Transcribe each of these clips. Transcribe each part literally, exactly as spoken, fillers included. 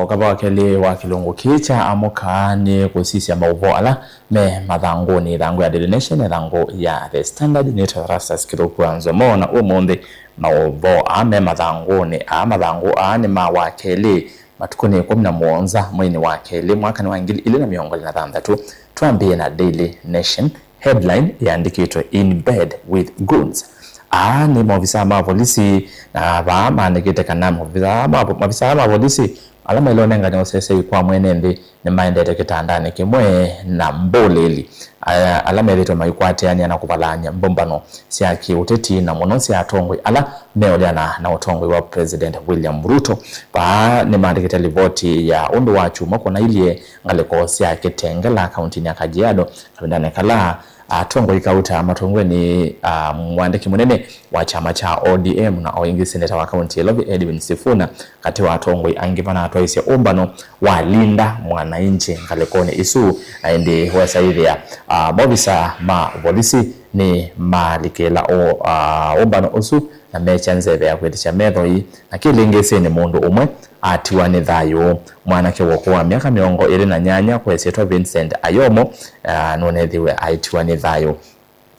Mũkava wa kelĩ wa kĩlungu kĩĩ kya Amũka nĩ kũsisya maũvoo ala me mathangũnĩ, ĩthangũ ya Daily Nation, ĩthangũ ya The Standard. Nĩtawa Erastus Kĩthũku wa Nzomo, na ũmũnthĩ maũvoo aa me mathangũnĩ. Aa mathangũ aa nĩ ma wa kelĩ, matukũ nĩ ĩkũmi na mũonza mweinĩ wa kelĩ, mwakanĩ wa ngili ilĩ na mĩongo ĩlĩ na thanthatũ. Twambĩĩe na Daily Nation. Headline yĩandĩkĩtwe "In bed with goons." Aa nĩ maovisaa ma volisi, na vaa maandĩkĩte kana maovisaa ma, maovisaa ma volisi ala maĩle ũnengane ũsesei kwa mwene nthĩ nĩmaendete kĩtandanĩ kĩmwe na mbũlĩli, a-, ala methĩĩtwe maikwatĩanĩa na kũvalany'a mbũmbano sya kĩũteti, na mũno sya atongoi ala meũleana na ũtongoi wa President William Ruto. Vaa nĩmaandĩkĩte livoti ya ũndũ wa kyumwa kũnailyĩ ngalĩko sya Kitengela, kauntinĩ ya Kajiado, kavindanĩ kala atongoi kauta matongwe nĩ, ah, mwandĩki mũnene wa kyama kya O D M na o ĩngĩ seneta wa kaunti ya Nairobi Edwin Sifuna, katĩ wa atongoi angĩ vanatwaĩsye ũmbano wa Linda Mwananchi ngalĩkonĩ ĩsu, na ĩndĩ wesaĩthĩa, ah, maovisa ma volisi nĩ malikĩla ũ-, ah, ũmbano ũsu na mekya nzeve ya kwĩtĩkya methoi, na kĩlĩngĩsĩnĩ mũndũ ũmwe atiwa nĩ thayũ. Mwanake w'oko wa myaka mĩongo ĩlĩ na nyanya kwesyĩtwa Vincent Ayomo, ah, nũnethiwe aitiwa nĩ thayũ.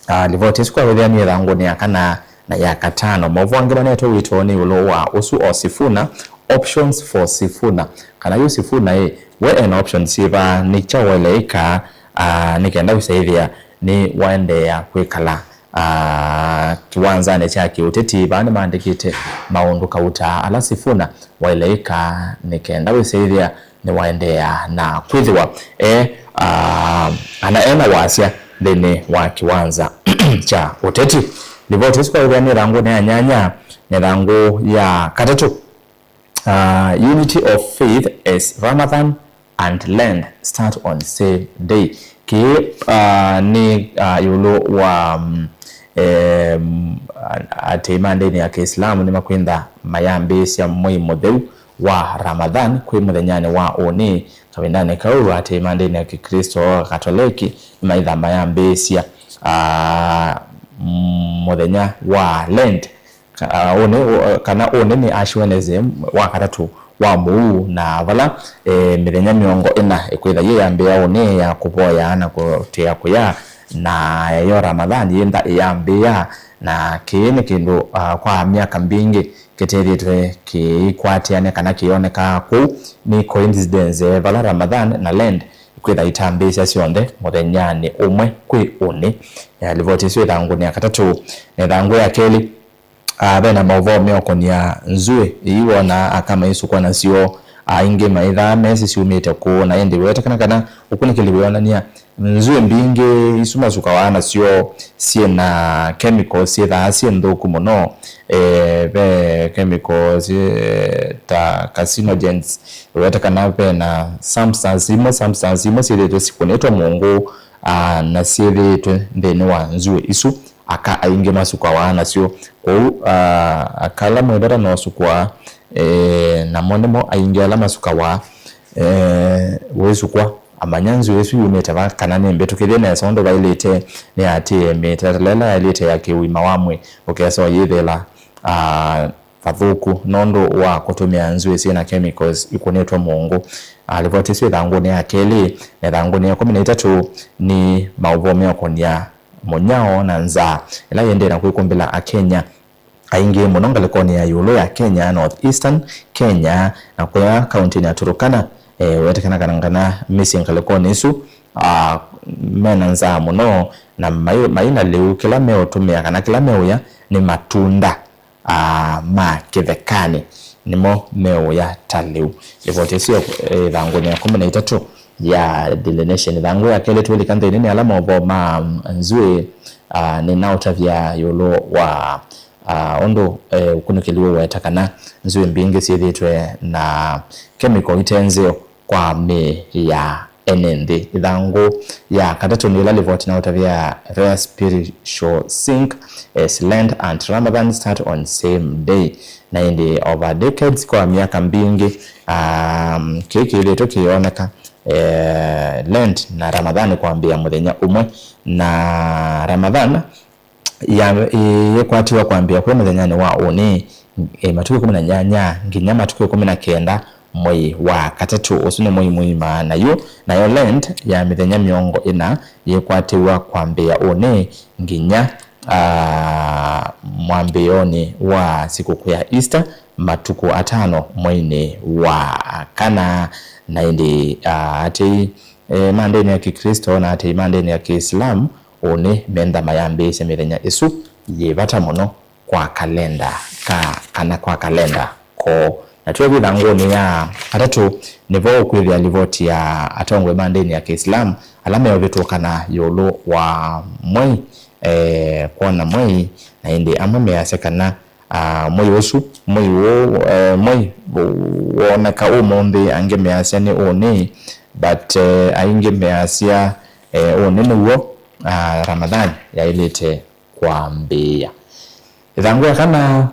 Ah, livoti ĩsu kwa wĩthĩa nĩ ĩthangũnĩ ya kana na ya katano. Maũvoo angĩ manetwe wĩtoonĩ ĩũlũ wa ũsu o Sifuna, options for Sifuna. Kana yu Sifuna ĩ, we ena options syĩva? Nĩ kyaũ waĩle ĩka, ah, nĩ kenda wĩsaĩthĩa nĩ waendeea kwĩkala, ah, kĩwanzanĩ kya kĩũteti? Vaa nĩmaandĩkĩte maũndũ kauta ala Sifuna waĩle ĩka nĩ kenda wĩsaĩthĩa nĩwaendeea na kwĩthĩwa e, ah, ana ena wasya nthĩnĩ wa kĩwanza kya ũteti. Livoti ĩsu kwa wĩthĩa nĩ ĩthangũnĩ ya nyanya, na ĩthangũ ya katatũ. Ah, unity of faith as Ramadhan and Lent start on same day. Kĩĩ, ah, nĩ, ah, ĩũlũ wa, mm, em, a-, atei ma ndĩni ya Kĩislamu nĩmakwĩntha mayambĩĩsya mwei mũtheu wa Ramadhan kwĩ mũthenyanĩ wa ũnĩ. Kavindanĩ kau, atei ma ndĩni ya Kĩklĩsto Katoleki nĩmaĩtha mayambĩĩsya, ah, mũthenya wa Lent. Ka-, ah, ũnĩ, ũ-, kana ũnĩ nĩ Ash Wednesday, wa katatũ wa mũu, na vala, eh, mĩthenya mĩongo ĩna ĩkwĩtha yĩyambĩĩa ũnĩ ya kũvoya na kũtĩa kũya, na yo Ramadhan yĩntha ĩyambĩĩa. Na kĩĩ nĩ kĩndũ, ah, kwa myaka mbingĩ kĩtethĩtwe kĩikwatĩanĩa kana kĩyonekaa kũu. Nĩ coincidence, eh, vala Ramadhan na Lent ikwĩtha itambĩĩsya syonthe mũthenyanĩ ũmwe kwĩ ũnĩ. Eh, livoti ĩsu ĩthangũnĩ ya katatũ. Na ĩthangũ ya kelĩ, ah, ve na maũvoo meũkũnĩa nzũĩ ii wonaa aka maisũkwa nasyo, aingĩ maĩthaa mesĩ syumĩte kũũ, na ĩndĩ weetakana kana ũkunĩkĩli wĩonany'a nzũĩ mbingĩ isu masukawa nasyo syĩ na chemicals syĩthaa syĩ nthũku mũno. Eh, ve chemicals, eh, ta carcinogens, weetakana ve na substance imwe, substance imwe syĩthĩĩtwe sikũnĩtwe mũngũ, ah, na syĩthĩĩtwe nthĩnĩ wa nzũĩ isu aka aingĩ masukawa nasyo. Kwoou, ah, aka ala mwĩvata no ũsukwa, eh, namo nĩmo aingĩ ala masukawa, eh, wĩsukwa amanya nzũĩ ĩsu yumĩte va, kana nĩ mbĩtũkĩthye nesa ũndũ vaĩlĩte, nĩ atĩe mĩtalela ĩla yaĩlĩte ya kĩũima wa mwĩĩ, ũkesa ũyĩthĩla, ah, vathũku nũndũ wa kũtũmĩa nzũĩ syĩ na chemicals ikũnĩtwe mũngũ. Ah, livoti ĩsu ĩthangũnĩ ya kelĩ. Na ĩthangũnĩ ya ĩkũmi na itatũ nĩ maũvoo meũkũnĩa mũnyao na nzaa ĩla yĩendee na kwĩkũmbĩla Akenya aingĩ mũno ngalĩkonĩ ya ĩũlũ ya Kenya, North Eastern Kenya, na kũya kauntinĩ ya Turkana. Eh, weetekana kana, kana mĩsyĩ ngalĩkonĩ ĩsu, ah, mena nzaa mũno, na mai, mai na lĩu. Kĩla meũtũmĩa kana kĩla meũya nĩ matunda, ah, ma kĩthekanĩ, nĩmo meũya ta lĩu. Livoti ĩsu ya, eh, ĩthangũnĩ ya ĩkũmi na itatũ ya Daily Nation. Ĩthangũ ya kelĩ twĩlika nthĩnĩ nĩ ala maũvoo ma, mm, nzũĩ, ah, nĩnaũtavya ĩũlũ wa, ah, ũndũ, eh, ũkunĩkĩli ũũ weta kana nzũĩ mbingĩ syĩthĩĩtwe na kemiko ite nzeo kwa mĩĩ ya ene nthĩ. Ĩthangũ ya katatũ nĩ ĩla livoti naũtavya "Rare spiritual sink as Lent and Ramadan start on same day." Na ĩndĩ over decades, kwa myaka mbingĩ, um, kĩĩ kĩthĩĩtwe kĩyoneka, eh, Lent na Ramadhan kwambĩĩa mũthenya ũmwe, na Ramadhan ya, ĩ, yĩkwatiwa kwambĩĩa kwĩ mũthenyanĩ wa ũnĩ, ĩ, matukũ ĩkũmi na nyanya nginya matukũ ĩkũmi na kenda mwei wa katatũ. Ũsu nĩ mwei mũima. Na yu nayo Lent ya mĩthenya mĩongo ĩna yĩkwatĩw'a kwambĩĩa ũnĩ nginya, ah, mwambĩĩonĩ wa sikũkũ ya Easter, matukũ atano mweinĩ wa kana. Na ĩndĩ, ah, atei, eh, ma ndĩni ya Kĩklĩsto na atei ma ndĩni ya Kĩislamu ũnĩ menda mayambĩĩsya mĩthenya ĩsu yĩ vata mũno kwa kalenda ka, kana kwa kalenda koo. Na twĩ ĩthangũnĩ ya katatũ, nĩvo ũkwĩthĩa livoti ya atongoi ma ndĩni ya Kĩislamu ala meũvĩtũkana ĩũlũ wa mwei, eh, kwona mwei, na ĩndĩ amwe measya kana, ah, mwei ũsu, mwei ũũ, eh, mwei woneka ũmũnthĩ, angĩ measya nĩ ũnĩ, but, eh, aingĩ measya, eh, ũnĩ nĩw'o, ah, Ramadhan yaĩlĩte kwambĩĩa. Ĩthangũ ya kana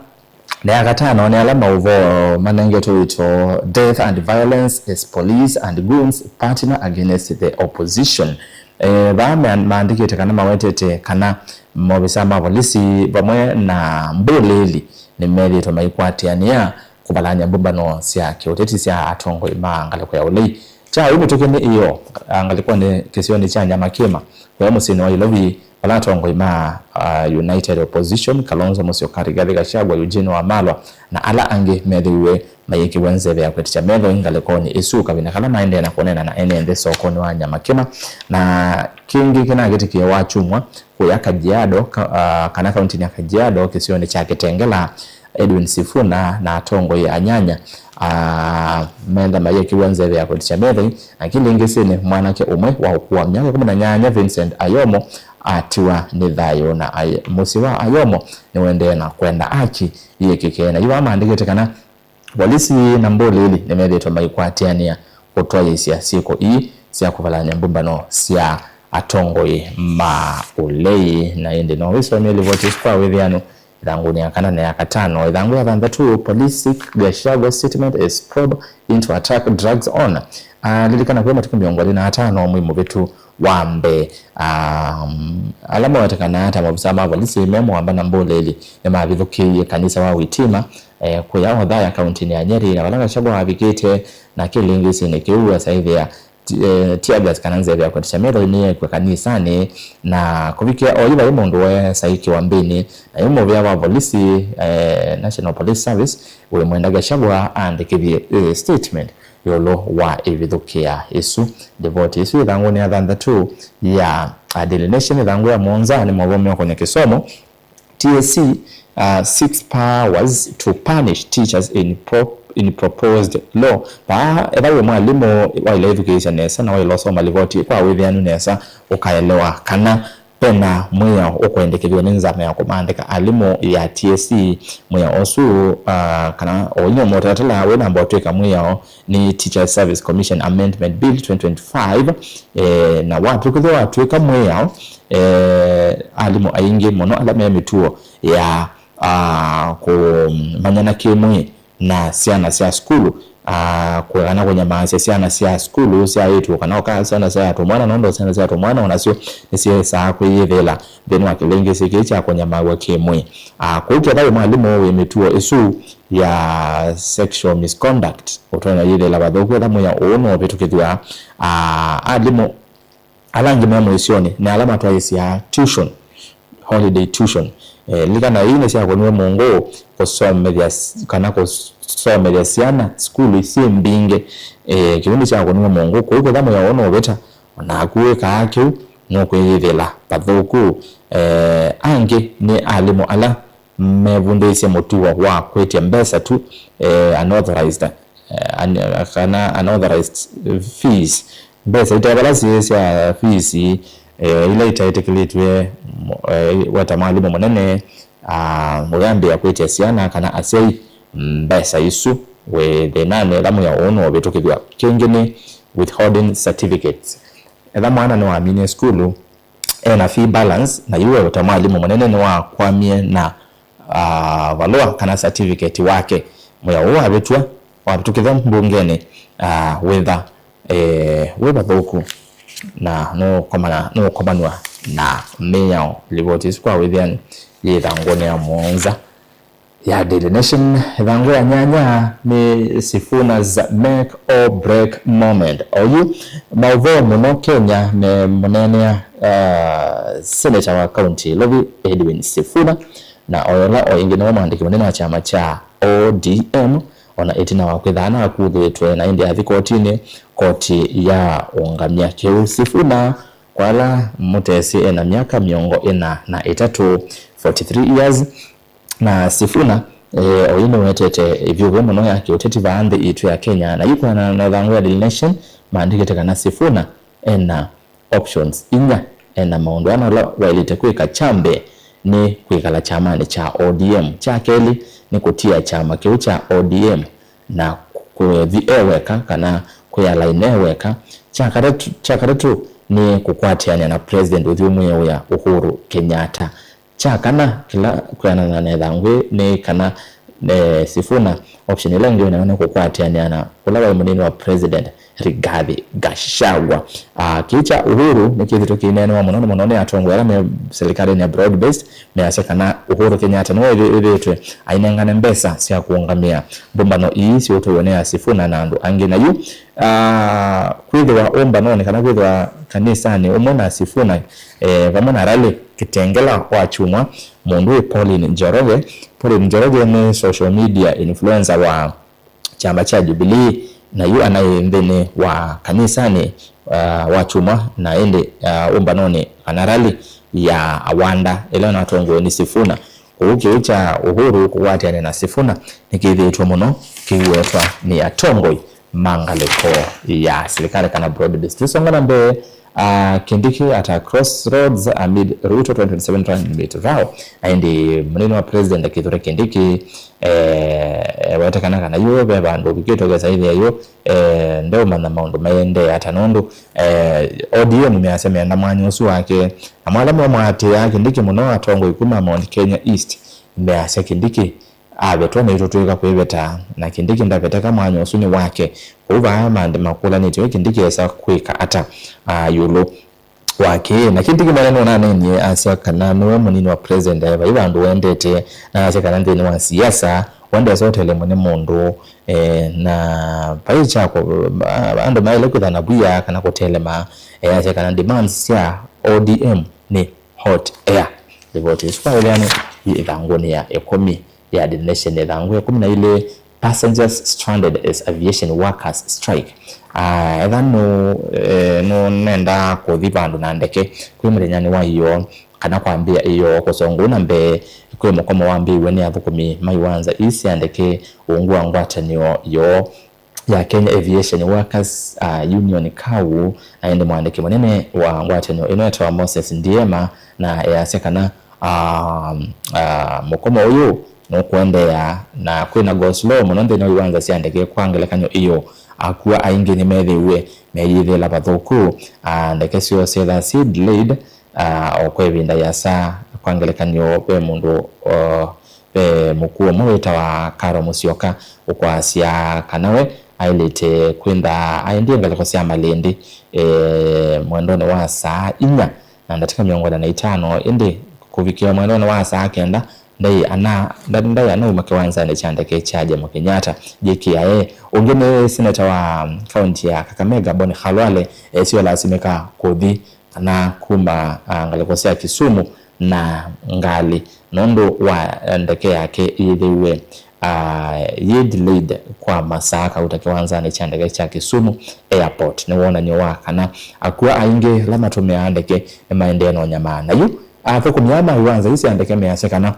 na ya katano nĩ ala maũvoo manengetwe wĩto, "Death and violence as police and goons partner against the opposition." Eh, vaa mea-, maandĩkĩte kana mawetete kana maovisa ma volisi vamwe na mbũlĩĩli nĩmethĩĩtwe maikwatĩanĩa kũvalany'a mbũmbano sya kĩũteti sya atongoi ma ngalĩko ya ũlei. Kya yu mĩtũkĩ nĩ ĩyo, ah, ngalĩkonĩ kĩsionĩ kya Nyamakĩma, kũya mũsyĩnĩ wa Ilovi, vala atongoi ma, ah, United Opposition, Kalonzo Musyoka, Rigathi Gachagua, Eugene Wamalwa, na ala angĩ methĩiwe mayĩkĩw'a nzeve ya kwĩtĩkya methoi ngalĩkonĩ ĩsu, kavinda kala maendee na kũneena na ene nthĩ sokonĩ wa Nyamakĩma. Na kĩngĩ kĩnakĩtĩkĩe wakyumwa kũya Kajiado, ka-, ah, kana kauntinĩ ya Kajiado, kĩsionĩ kya Kitengela, Edwin Sifuna na atongoi anyanya, ah, menda mayĩkĩw'a nzeve ya kwĩtĩkya methoi, na kĩlĩngĩsĩnĩ mwanake ũmwe wa ũkũũ wa myaka ĩkũmi na nyanya, Vincent Ayomo, atiwa nĩ thayũ, na Ay-, mũsyĩ wa Ayomo nĩũendee na kwenda haki yĩkĩke. Na yu vaa maandĩkĩte kana volisi na mbũlĩĩli nĩmethĩĩtwe maikwatĩanĩa kũtwaĩĩsya syĩko ii sya kũvalany'a mbũmbano sya atongoi ma ũlei. Na ĩndĩ no wĩsomie livoti ĩsu kwa wĩthĩanu. Ĩthangũnĩ ya kana na ya katano, ĩthangũ ya thanthatũ, "Police seek Gachagua statement as probe into attack drags on." Ah, lilikana kwĩ matukũ mĩongo ĩlĩ na atano mwei mũvĩtu wa mbee, ah, ala mawetekanaa ta maovisaa ma volisi me mũamba na mbũlĩĩli nĩmavithũkĩie kanisa wa Witima, eh, kũya Othaya, kauntinĩ ya Nyeri, na vala Gachagua wavikĩte na kĩlĩngĩsĩnĩ kĩu asaĩthĩa ti-, eh, tear gas kana nzeve ya kwetesya methoi nĩyeekw'a kanisanĩ, na kũvikĩa oyu vai mũndũ weesaĩkĩwa mbĩnĩ, na yu mũvĩa wa volisi, eh, National Police Service, wĩmwenda Gachagua aandĩkĩthye, eh, statement ĩũlũ wa ĩvithũkĩa ĩsu. Livoti ĩsu ĩthangũnĩ ya thanthatũ ya, ah, Daily Nation, ĩthangũ ya mũonza nĩ maũvoo meũkon'ya kĩsomo. T S C, uh, seeks powers to punish teachers in pro-, in proposed law. Vaa, etha wĩ mwalimũ, waĩle ĩthukĩĩsya nesa na waĩle ũsoma livoti kwa wĩthĩanu nesa, ũkaelewa kana vena mwĩao ũkwendekethw'a nĩ nzama ya kũmaandĩka alimũ ya T S C. Mwĩao ũsu, uh, kana oyu nĩ mũtalatala wĩ namba ũtw'ĩka mwĩao nĩ Teachers Service Commission Amendment Bill twenty twenty-five, eh, na watw'ĩkĩthwa watw'ĩka mwĩao, eh, alimũ aingĩ mũno ala me mĩtuo ya, ah, kũmanyana kĩ-mwĩĩ na syana sya sukulu, ah, kũ-, kana kũnyamaasya syana sya sukulu sya aĩtu kana ũka syana sya atũmwana, nũndũ syana sya atũmwana o nasyo nĩsyesaa kwĩyĩthĩĩla nthĩnĩ wa kĩlĩngĩsĩ kĩĩ kya kũnyamaaw'a kĩ-mwĩĩ. Ah, kwoou ketha wĩ mwalimũ wĩ mĩtuo ĩsu ya sexual misconduct, ũtonya yĩthĩla vathũku etha mwĩao ũũ nũũvĩtũkĩthw'a. Ah, alimũ ala angĩ me mũisyonĩ nĩ ala matwaĩĩsyaa tuition, holiday tuition. Eh, lilikana ii nĩsyakoniwe mũngũ kũsomethya s-, kana kũsomethya syana sukulu syĩ mbingĩ. Eh, kĩu nĩsyakoniwe mũngũ, kwoou ketha mwĩao ũũ nũũvĩta, o naku wĩkaa kĩu nũkwĩyĩthĩla vathũku. Eh, angĩ nĩ alimũ ala mevundĩĩsye mũtuo wa kwĩtya mbesa tu, eh, unauthorized, eh, an-, kana unauthorized fees. Mbesa ite vala syĩ sya fees, eh, ila itaĩtĩkĩlĩtw'e, mo-, eh, we ta mwalimũ mũnene, ah, ũyambĩĩa kwĩtya syana kana asyai mbesa isu wĩ thĩnanĩ ĩla mwĩao ũũ nũũvĩtũkĩthw'a. Kĩngĩ nĩ withholding certificates. Etha mwana nĩwaminie sukulu, e na fee balance, na yu we ta mwalimũ mũnene nĩwakwamie na, ah, valũa kana certificate wake. Mwĩao ũũ wavĩtw'a, wavĩtũkĩthwa mbungenĩ, ah, wĩtha, eh, wĩ vathũku na nũkomana-, nũkomanw'a na mĩao. Livoti ĩsu kwa wĩthĩanu yĩ ĩthangũnĩ ya mũonza. ya Daily Nation, ĩthangũ ya nyanya nĩ Sifuna's make or break moment. Oyu maũvoo mũno Kenya memũneenea, uh, seneta wa kaunti Nairobi Edwin Sifuna, na oyola o ĩngĩ nĩwe mwandĩki mũnene wa kyama kya O D M, ona ĩtina wa kwĩthaa na akuthĩtwe na ĩndĩ athi kotinĩ, koti ya ũngamya kĩu. Sifuna kwa ala mũtesĩ ena myaka mĩongo ĩna na ĩtatũ, forty-three years, na Sifuna, eh, oyu nĩwetete ĩvyũvũ mũno ya kĩũteti vaa nthĩ itũ ya Kenya. Na yu kwĩanana na ĩthangũ ya Daily Nation, maandĩkĩte kana Sifuna ena options inya, ena maũndũ ana ala waĩlĩte kwĩka. Kya mbee nĩ kwĩkala kyamanĩ kya O D M. Kya kelĩ nĩ kũtia kyama kĩu kya O D M na kũthi e weka kana kwĩalaina e weka. Kya katatũ, kya katatũ nĩ kũkwatĩanĩa na President ũthyũmũĩe wĩa Uhuru Kenyatta. Kya kana, kĩla kwĩanana na ĩthangũ nĩ kana, eh, Sifuna, option ĩla ĩngĩ wĩnayo nĩ kũkwatĩanĩa na ũla waĩ mũnini wa President Rigathi Gachagua. Ah, kĩĩ kya Uhuru nĩkĩthĩtwe kĩineenewa mũno mũno nĩ atongoi ala me silikalĩnĩ ya broad based, measya kana Uhuru Kenyatta nĩwe wĩthĩĩtwe ainengane mbesa sya kũũngamĩa mbũmbano ii syũtũiwe nĩ ya Sifuna na andũ angĩ. Na yu, ah, kwĩthĩwa ũmbanonĩ kana kwĩthĩwa kanisanĩ ũmwe na Sifuna, eh, vamwe na rally Kitengela wa kyumwa, mũndũ wĩ Pauline Njoroge. Pauline Njoroge nĩ social media influencer wa kyama kya Jubilee, na yu anaĩ nthĩnĩ wa kanisanĩ, uh, wa kyumwa, na ĩndĩ, uh, ũmbanonĩ kana rally ya Awanda ĩla ĩnatongoew'e nĩ Sifuna. Kwoou kĩu kya Uhuru kũkwatĩanĩa na Sifuna nĩkĩthĩĩtwe mũno kĩiwetwa nĩ atongoi ma ngalĩko ya silikalĩ kana broad based. Tũsonga na mbee, uh, Kindiki at a crossroads amid Ruto twenty twenty-seven running mate row. Na ĩndĩ mũnini wa president Kithure Kindiki, eh, ewete kana kana yu ve vandũ ũvikĩte ũkesa ĩthĩa yu, eh, ndeũmanya maũndũ maendee ata nũndũ, eh, O D M measya meenda mwanya ũsu wake. Na mwala mwe mwaatĩĩaa Kindiki mũno atongoi kuma Mount Kenya East measya Kindiki avetwa na itũtwĩka kwĩveta, na Kindiki ndaveteka mwanya ũsu nĩ wake. Kwoou vaa maandĩ makũlanĩtye we Kindiki esa kwĩka ata, ah, ĩũlũ wa kĩĩ. Na Kindiki mwene nũnaneenie asya kana nĩwe mũnini wa president aĩ vai vandũ wendete, na asya kana nthĩnĩ wa siasa wendesa ũtelemwe nĩ mũndũ, eh, na vai kyako, ah, andũ maĩle kwĩthana via kana kũtelema, eh, asya kana demands sya O D M nĩ hot air. Livoti ĩsu kwa wĩanĩ yĩ ĩthangũnĩ ya ĩkũmi ya The Nation, ĩthangũ ya ĩkũmi na ilĩ, Passengers stranded as aviation workers strike. Ah, etha nũ, eh, nũnenda kũthi vandũ na ndeke kwĩ mũthenyanĩ wa ĩyoo kana kwambĩa ĩyoo kũsongũ na mbee, kwĩ mũkomo wambĩĩw'e nĩ athũkũmi ma iwanza ii sya ndeke ungu wa ngwatanĩo yoo ya Kenya Aviation Workers, ah, Union, kau, na ĩndĩ mwandĩki mũnene wa ngwatanĩo ĩno etawa Moses Ndiema, na easya kana, ah, ah, mũkomo ũyũ nũkũendeea na kwĩna go slow mũno nthĩnĩ wa iwanza sya ndeke. Kwa ngelekany'o, ĩyoo, akua aingĩ nĩmethĩiwe meyĩthĩla vathũku, ah, ndeke syoo syĩthaa syĩ delayed, ah, o kwa ĩvinda yĩasa. Kwa ngelekany'o, ve mũndũ, o, ve mũkuũ ũmwe wĩtawa Karo Musyoka ũkwasya kana we aĩlĩte kwĩntha aendie ngalĩko sya malĩndĩ, eh, mwendonĩ wa saa inya na ndatĩka mĩongo ĩna na itano, ĩndĩ kũvikĩa mwendonĩ wa saa kenda ndaĩ ana, nda-, ndaĩ anauma kĩwanzanĩ kya ndeke kya Jomo Kenyatta, J K I A. Ũngĩ nĩ seneta wa kaunti ya Kakamega, Boni Khalwale, esĩ ũlasimĩka kũthi kana kuma, ah, ngalĩko sya Kisumu na ngalĩ nũndũ wa, eh, ndeke yake yĩthĩiwe, ah, yĩ delayed kwa masaa kauta kĩwanzanĩ kya ndeke kya Kisumu Airport. Nĩ wonany'o wa kana akua aingĩ ala matũmĩaa ndeke nĩmaendee na ũnyamaa. Na yu athũkũmi aa ma iwanza ii sya ndeke measya kana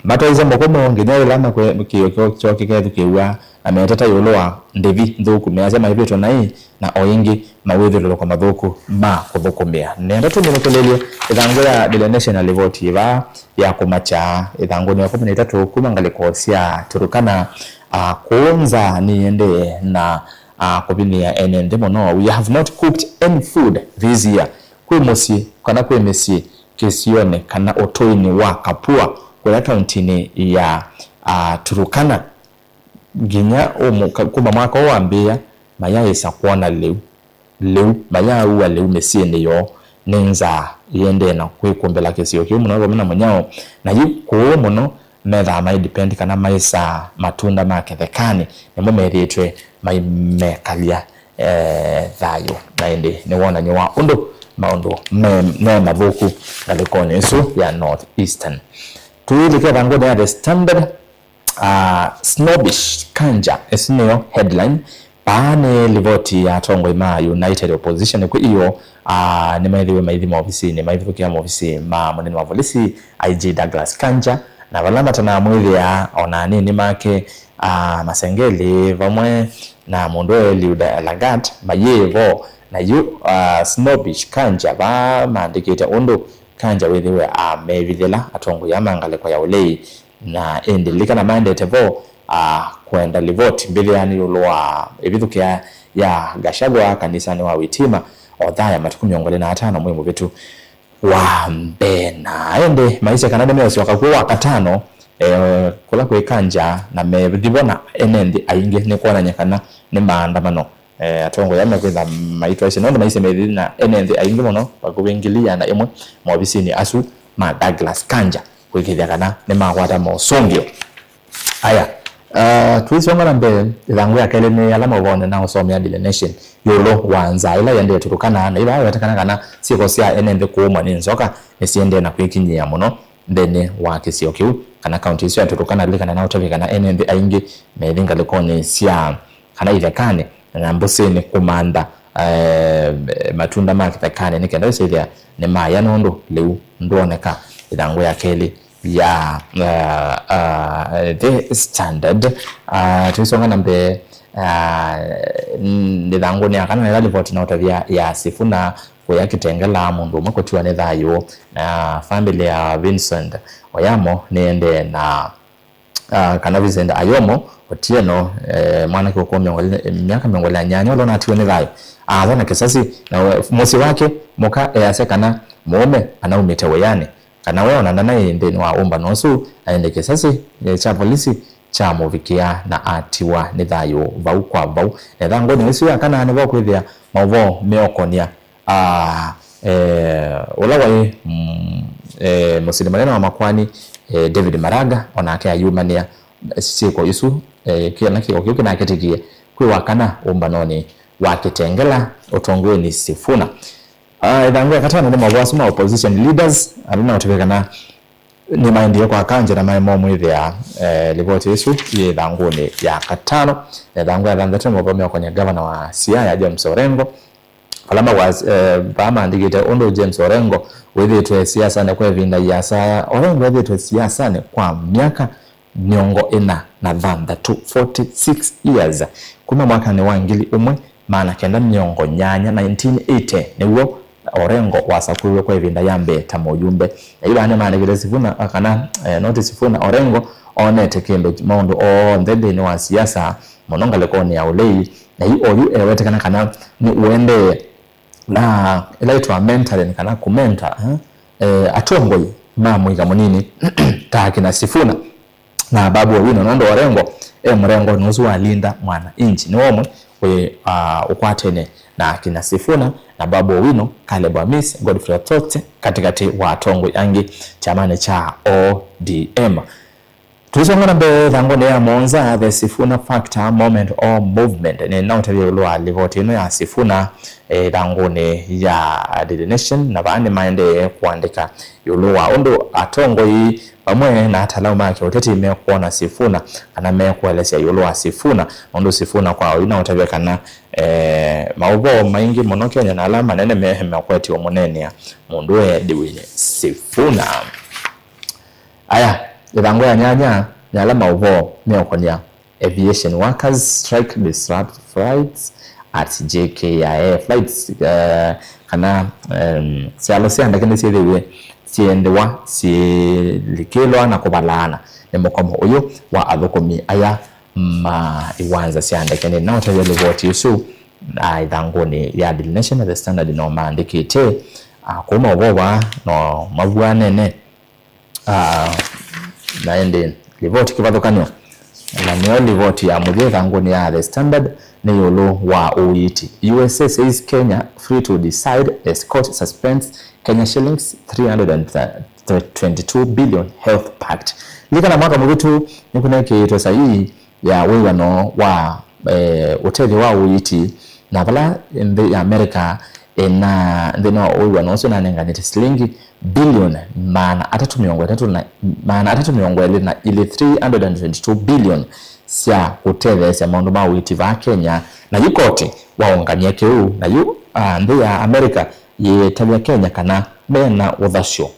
matwaisye mũkomo nginya ĩla makwe-, kĩĩo kyoo kyoo kĩkethukĩĩw'a, na meteta ĩũlũ wa ndĩvi nthũku, measya maĩvĩtwe naĩ na o ĩngĩ mawĩthyũlũlũko mathũku ma kũthũkũmĩa. Nenda tũmĩnũkĩlĩlye ĩthangũ ya Daily Nation na livoti ĩvaa ya kũmakya ĩthangũnĩ ya ĩkũmi na itatũ kuma ngalĩko sya Turkana, ah, kũũ nza nĩyĩendee na, ah, kũvinĩa ene nthĩ mũno. We have not cooked any food this year. Kwĩ mũsyĩ, kana kwĩ mĩsyĩ kĩsionĩ kana ũtũinĩ wa Kapua, kũya kauntinĩ ya, ah, Turkana. Nginya ũmũ-, ka-, kuma mwaka ũũ wambĩĩa, mayaĩsa kwona lĩu, lĩu, mayaua lĩu mĩsyĩnĩ yoo nĩ nzaa yĩendee na kwĩkũmbĩla kĩsio kĩu mũno vamwe na mũnyao. Na yu kũũ mũno, methaa mai depend kana maĩsaa matunda ma kĩthekanĩ, nĩmo methĩĩtwe maimekalya eh, thayũ. Na ĩndĩ nĩ wonany'o wa ũndũ maũndũ me, me mathũku ngalĩkonĩ ĩsu ya North Eastern. Tũilike ĩthangũnĩ ya The Standard, uh, Snobbish Kanja, ĩsu nĩyo headline. Vaa nĩ livoti ya atongoi ma United Opposition kwĩ io, uh, nĩmaĩthĩwe maithi maovisinĩ, maivithũkĩa maovisi ma mũnene wa volisi, I G Douglas Kanja, na vala matanamwĩthĩa ona anini make, uh, Masengeli vamwe na mũndũ Eliud Lagat mayĩ vo, na yu, uh, Snobbish Kanja vaa maandĩkĩte ũndũ Kanja wĩthĩwe amevithĩla atongoi aa ma ngalĩko ya ũlei, na ĩndĩ lilikana maendete vo, uh, kwenda livoti mbĩthĩanĩ ĩũlũ wa ĩvithũkĩa ya Gachagua kanisanĩ wa Witima, Othaya, matukũ mĩongo ĩlĩ na atano mwei mũvĩtu wa mbee, na ĩndĩ maisye kana nĩmeũsyoka kw'o wa katano, eh, kũla kwĩ Kanja, na methi vo na ene nthĩ aingĩ, nĩ kwonany'a kana nĩ maandamano, eh, atongoi aa mekwĩtha maitwaisye, nũndũ maisye methi na ene nthĩ aingĩ mũno, vakuvĩ ngili ĩana ĩmwe, maovisinĩ asu ma Douglas Kanja, kũĩkĩĩthya kana nĩmakwata mosũngĩo. Aya, uh, tũisonga na mbee, ĩthangũ ya kelĩ nĩ ala maũvoo nĩnaũsomea Daily Nation ĩũlũ wa nzaa ĩla ĩendee Turkana, na ivaa ĩwetekana kana syĩko sya ene nthĩ kũũmwa nĩ nzoka nĩsiendee na kwĩkinyĩĩa mũno nthĩnĩ wa kĩsio kĩu, kana kaunti ĩsu ya Turkana. Lilikana na ũtavya kana ene nthĩ aingĩ methi ngalĩkonĩ sya, kana ithekanĩ, na mbũsĩnĩ kũmantha, eh, matunda ma kĩthekanĩ nĩ kenda wĩsĩthĩa nĩmaya, nũndũ lĩu ndwoneka. Ĩthangũ ya kelĩ ya, uh, uh, The Standard. Uh, tũisonga na mbee, uh, ĩthangũnĩ ya kana nĩla livoti na ũtavya ya Sifuna kũya Kitengela, mũndũ ũmwe kũtiwa nĩ thayũ, na famĩlĩ ya Vincent Oyamo nĩendee na, uh, kana Vincent Ayomo Otieno, eh, mwanake ũkũũ mĩongo ĩlĩ, myaka mĩongo ĩlĩ na nyanya, ũla ũnatiwe nĩ thayũ, athwa na kĩsasi, na we, mũsyĩ wake mũka easya kana mũũme anaumĩte wĩanĩ, kana we ona ndanaĩ nthĩnĩ wa ũmbano ũsu, na ĩndĩ kĩsasi, eh, kya volisi kyamũvikĩa na atiwa nĩ thayũ vau kwa vau. Na ĩthangũnĩ ĩsu ya kana nĩvo kwĩthĩa maũvoo meũkonĩa, ah, eh, ũla waĩ, mm, eh, mũsili mũnene wa makoani, eh, David Maraga, onake ayumanĩa syĩko isu, eh, kana kĩko kĩu kĩnakĩtĩkie kwĩ wa kana ũmbanonĩ wa Kitengela ũtongoinĩ Sifuna. Ah, ĩthangũ ya katano nĩ maũvoo asu ma opposition leaders, andũ na ũtavya kana nĩmaendie kwa Kanja na maĩ momwĩthĩa, eh, livoti ĩsu yĩ ĩthangũnĩ ya katano. Na ĩthangũ ya thanthatũ nĩ maũvoo meũkonĩa gavana wa Siaya, James Orengo, vala mawas-, eh, vaa maandĩkĩte ũndũ James Orengo wĩthĩĩtwe siasanĩ kwa ĩvinda iasa. Orengo ethĩĩtwe siasanĩ kwa myaka mĩongo ĩna na thanthatũ, forty-six years, kuma mwakanĩ wa ngili ĩmwe maana kenda mĩongo nyanya, nineteen eighty, nĩw'o Orengo wasakũiwe kwa ĩvinda ya mbee ta mũyumbe. Na yu vaa nĩmaandĩkĩte Sifuna, kana, eh, noti Sifuna, Orengo onete kĩndũ, maũndũ onthe nthĩnĩ wa siasa, mũno ngalĩkonĩ ya ũlei, na yu oyu ewetekana kana nĩ ũendee na ĩla ĩtwa mentoring kana kũmenta, eh, eh, atongoi ma mũika mũnini ta akina Sifuna na Babu Owino, nũndũ Orengo e mũrengonĩ ũsu wa Linda Mwananchi. Nĩ ũmwe wĩ, ah, ũkwatene na akina Sifuna na Babu Owino, Caleb Amisi, Godfrey Otote, katĩkatĩ wa atongoi angĩ kyamanĩ kya O D M. Tũisonga na mbee ĩthangũnĩ ya mũonza, The Sifuna Factor, Moment or Movement. Nĩnaũtavya ĩũlũ wa livoti ĩno ya Sifuna, eh, ĩthangũnĩ ya Daily Nation, na vaa nĩmaendee kũandĩka ĩũlũ wa ũndũ atongoi vamwe na atalau ma kĩũteti mekwona Sifuna, kana mekũelesya ĩũlũ wa Sifuna, nũndũ Sifuna kwa oyu naũtavya kana, eh, maũvoo maingĩ mũno Kenya na ala manene me makwetye ũmũneenea mũndũ Edwin Sifuna. Aya, ĩthangũ ya nyanya nĩ ala maũvoo meũkonĩa aviation workers strike disrupt flights at J K I A flights, eh, kana, em, syalo sya ndeke nĩsyĩthĩiwe syĩendewa syĩlikĩlwa na kũvalaana nĩ mũkomo ũyũ wa athũkũmi aya ma iwanza sya ndeke. Nĩnaũtavya livoti ĩsu, ah, ĩthangũnĩ ya Daily Nation na The Standard no maandĩkĩte, ah, kũu maũvoo vaa no mavw'anene. Ah, na ĩndĩ livoti kĩvathũkany'o, na nĩyo livoti ya mũthya ĩthangũnĩ ya The Standard, nĩ ĩũlũ wa ũiiti. U S A says Kenya free to decide as court suspends Kenya shillings three hundred and twenty-two billion Health Pact. Lilikana mwaka mũvĩtu nĩkũnekĩĩtwe saii ya wĩw'ano wa, eh, ũtethyo wa ũiiti, na vala nthĩ ya America ĩna, nthĩnĩ wa wĩw'ano ũsu ĩnanenganĩte silingi bilioni maana atatũ mĩongo ĩtatũ na, maana atatũ mĩongo ĩlĩ na ilĩ, three hundred and twenty-two billion, sya kũtetheesya maũndũ ma ũiiti vaa Kenya, na yu koti waũngamya kĩu, na yu, ah, nthĩ ya America yĩtavya Kenya kana mena ũthasyo,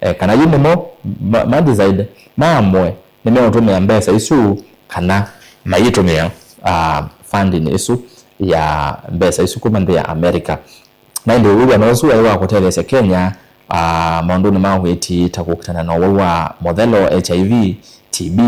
eh, kana yu nĩmo ma, ma decide, maamũe nĩmeũtũmĩa mbesa isu kana mayĩtũmĩa, ah, funding ĩsu ya mbesa isu kuma nthĩ ya America. Na ĩndĩ wĩw'ano ũsu waĩ wa kũtetheesya Kenya, ah, maũndũnĩ ma ũiiti ta kũkitana na ũwau wa mũthelo, H I V, T B,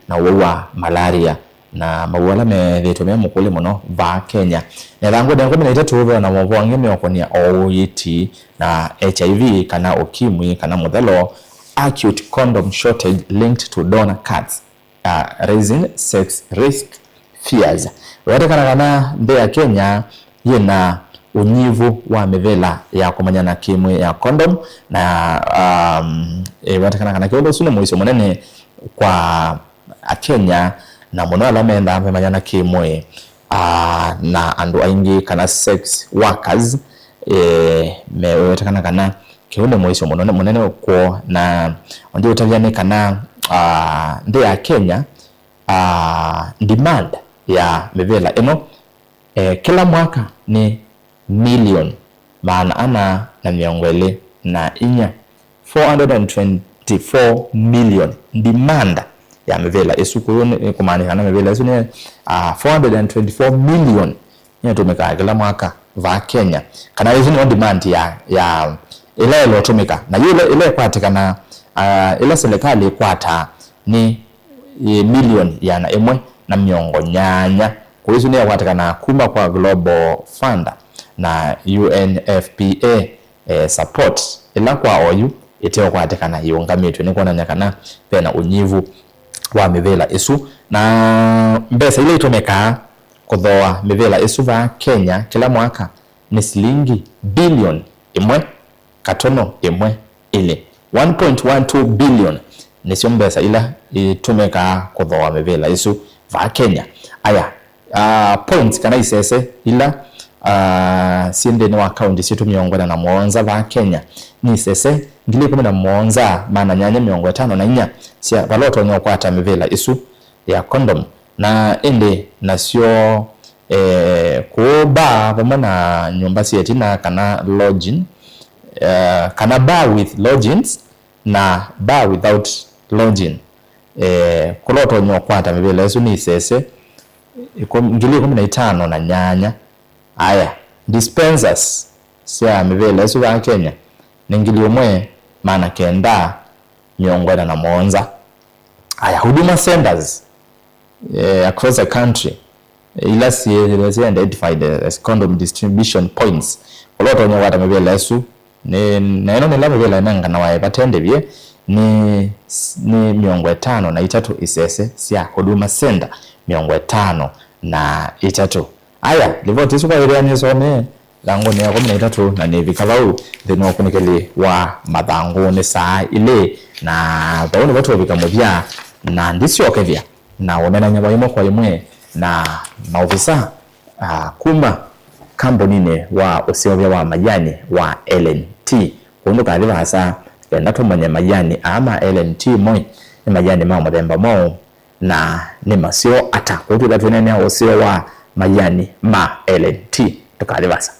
na ũwau wa malaria, na mawau ala methĩĩtwe me mũkũlĩ mũno vaa Kenya. Na ĩthangũnĩ ya ĩkũmi na itatũ ve na maũvoo angĩ meũkonĩa o ũiiti na H I V kana ũkimwi kana mũthelo, acute condom shortage linked to donor cuts, uh, raising sex risk fears. Wetekana kana nthĩ ya Kenya yĩna ũnyivu wa mĩvĩla ya kũmanyana kĩ-mwĩĩ ya condom, na, um, ĩwetekana kana kĩũndũ ũsu nĩ mũisyo mũnene kwa Akenya, na mũno ala mendaa memanyana kĩ-mwĩĩ, ah, na andũ aingĩ kana sex workers, eh, mewetekana kana kĩu nĩ mũisyo mũno, nĩ mũnene kwoo. Na ũndĩ ũtavya nĩ kana, ah, nthĩ ya Kenya, ah, demand ya mĩvĩla ĩno, eh, kĩla mwaka nĩ milioni maana ana na mĩongo ĩlĩ na inya, four hundred and twenty-four million demand ya mĩvĩla ĩsu. Kũu nĩ kũmaanisha kana mĩvĩla ĩsu nĩ, ah, four hundred and twenty-four million nĩtũmĩkaa kĩla mwaka vaa Kenya. Kana ĩsu nĩyo demand ya, ya ĩla ĩlotũmĩka. Na yu ĩla, ĩla ĩkwatĩkana, ah, ĩla silikalĩ ĩkwataa nĩ, ĩ, milioni ĩana ĩmwe na mĩongo nyanya. Kũu ĩsu nĩyakwatĩkanaa kuma kwa Global Fund na U N F P A, eh, support, ĩla kwa oyu ĩteũkwatĩkana yĩũngamĩtw'e, nĩ kwonany'a kana vena ũnyivu wa mĩvĩla ĩsu. Na mbesa ila itũmĩkaa kũthooa mĩvĩla ĩsu vaa Kenya kĩla mwaka nĩ silingi bilioni ĩmwe katono ĩmwe ilĩ. One point one two billion nĩsyo mbesa ila itũmĩkaa kũthooa mĩvĩla ĩsu vaa Kenya. Aya, ah, points kana isese ila, ah, syĩ nthĩnĩ wa kaunti sitũ mĩongo ĩna na mũonza vaa Kenya nĩ isese ngili ĩkũmi na mũonza maana nyanya mĩongo ĩtano na inya sya vala ũtonya ũkwata mĩvĩla ĩsu ya condom. Na ĩndĩ nasyo, eh, kũũ baa vamwe na nyũmba sya ĩtina kana lodging, eh, kana bar with lodgings na bar without lodging, eh, kũla ũtonya ũkwata mĩvĩla ĩsu nĩ isese ĩkũmi, ngili ĩkũmi na itano na nyanya. Aya, dispensers sya mĩvĩla ĩsu vaa Kenya nĩ ngili ĩmwe maana kenda mĩongo ĩna na mũonza. Aya, Huduma Centers, eh, across the country, ila syĩ, syĩ identified as condom distribution points, kũla ũtonya kwata mĩvĩla ĩsu. Nĩ, na ĩno nĩ ĩla mĩvĩla ĩnenganawa ĩvatendevye, nĩ, nĩ mĩongo ĩtano na itatũ isese sya Huduma Center, mĩongo ĩtano na itatũ. Aya, livoti ĩsu kwa ĩrĩa nĩsomee, ĩthangũnĩ ya ĩkũmi na itatũ, na nĩvika vau nthĩnĩ wa ũkunĩkĩli wa mathangũ nĩ saa ilĩ, na vau nĩvo tũũvika mũthya, na ndisyokethya na ũneenany'a va ĩmwe kwa ĩmwe na maovisa, ah, kuma kamboninĩ wa ũseũvya wa maiani wa L and T. Kũu ndũkathi vaasa, enda tũmanye maiani aa ma L and T moi nĩ maiani ma mũthemba mwaũ, na nĩ maseo ata? Kũu twĩtha twĩneenea ũseo wa maiani ma L and T. Ndũkathi vaasa.